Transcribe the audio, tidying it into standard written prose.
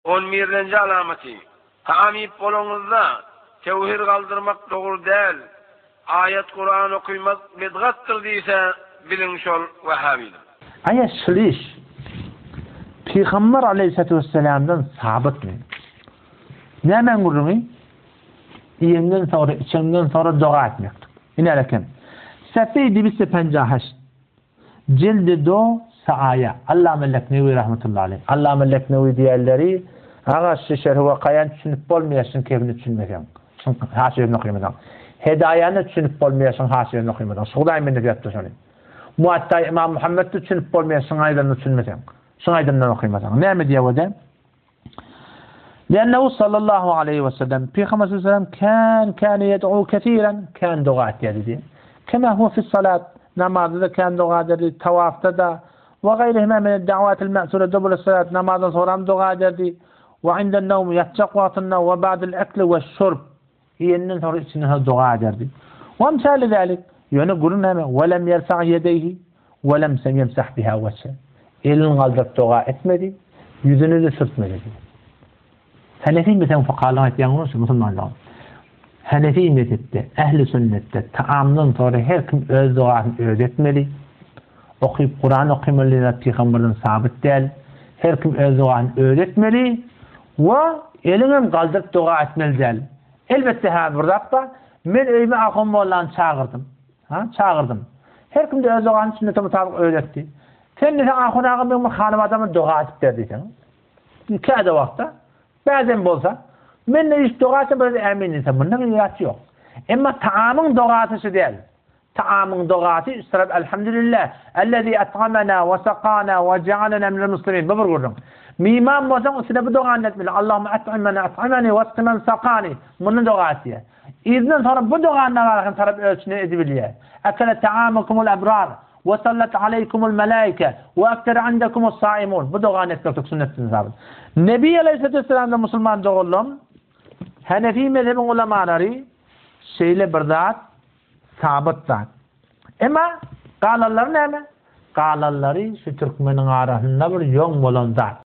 On birlenji alamaty, Tagam iýip bolaňyzda, tewhir galdyrmak dogry däl, aýat Kuran okymak bidgatdyr diýse, biliň şol wahhabydyr. Aýa şul iş Pygamber aleýhissalatu wessalamdan sabytmy? Nämäň gürrüňi? Iýenden soňra, içenden soňra doga etmeklik. Ine eken. Sefeý dibiste penjaheşt. Jildi do Saaýa, Allama Leknewi rahmetullahi aleýh. Allama Leknewi diýenleri aga şu şerhi wakaýany düşünip bolmaýar şuň kebini düşünmeseň. Şuň haşyýesini okamasaň. Hedaýany düşünip bolmaýar şuň haşyýesini okamasaň. Şu Hudaý mende ýatdy şony. Muattaý Ymam Muhammetde düşünip bolmaýar şuň aýdanyny düşünmeseň. Şuň aýdanyndan okamasaň. Näme diýýär o-da? Liannehu sallallahu aleýhi we sellem, Pygamber sallallahu aleýhi we sellem kän kâne yed'u kesiren, kän doga etýärdi diýýär. Kema huwe fis salat, namazda-da kän doga ederdi, tawafda-da, we gaýrihima mined da'watil ma'sura dubura salat, namazdan soňram doga ederdi, we inden nawm, ýatjak wagtynda, we ba'del ekli we şurb, Iýenden soňra içinden soňra doga ederdi. We emsali zalik, ýöne gürrüň näme? We lem ýerfa ýedeýhi we lem ýemsah biha wejhe. Elini galdyryp doga etmedi, ýüzüni-de sürtmedi diýýär. Hanefi mezhebiň fukahalary aýtýan gürrüň şu musulmanlar. Hanefi mezhepde, ähli sünnetde taamdan soňra her kim öz dogasyny özi etmeli. Okyp Kuran okamaly diýen zat pygamberden sabyt däl. Her kim öz dogasyny özi etmeli we eliňem galdyryp doga etmeli däl. Elbetde hä bir zat bar. Men öýüme ahun mollany çagyrdym. Ha, çagyrdym. Her kimde öz dogasyny sünnete mutabyk özi etdi. Sen diýseň ahun aga meň bir hanym adama doga edip ber diýseň. Käde wagtda bäzem bolsa men de iş doga etsem biraz ämin diýsem munda bir zat ýok. Emma taamyň dogasy şu däl. Taamyň dogasy üç tarap Elhamdülillah, ellezî et'amena we sakana we jealena minel muslimin. Bu bir gürrüň. Miman bolsaň üstüne bu dogany etmeli. Allahümme et'imene et'imeni we skimen sakani. Muny doga etýär. Yzyndan soňra bu dogany nagara hem tarap öz içine edibilýär. Ekele ta'amukumul ebrar we sallat aleýkumul melaike we ektere indekumus saimun. Bu dogany etmeklik sünnetden sabyt. Nebi aleýhissalatu wesselamdan musulman doganlarym Hanefi mezhebiň ulamalary şeýle bir zat Sabyt zat. Emma galanlary näme? Galanlary şu türkmeniň arasynda bir ýoň bolan zat.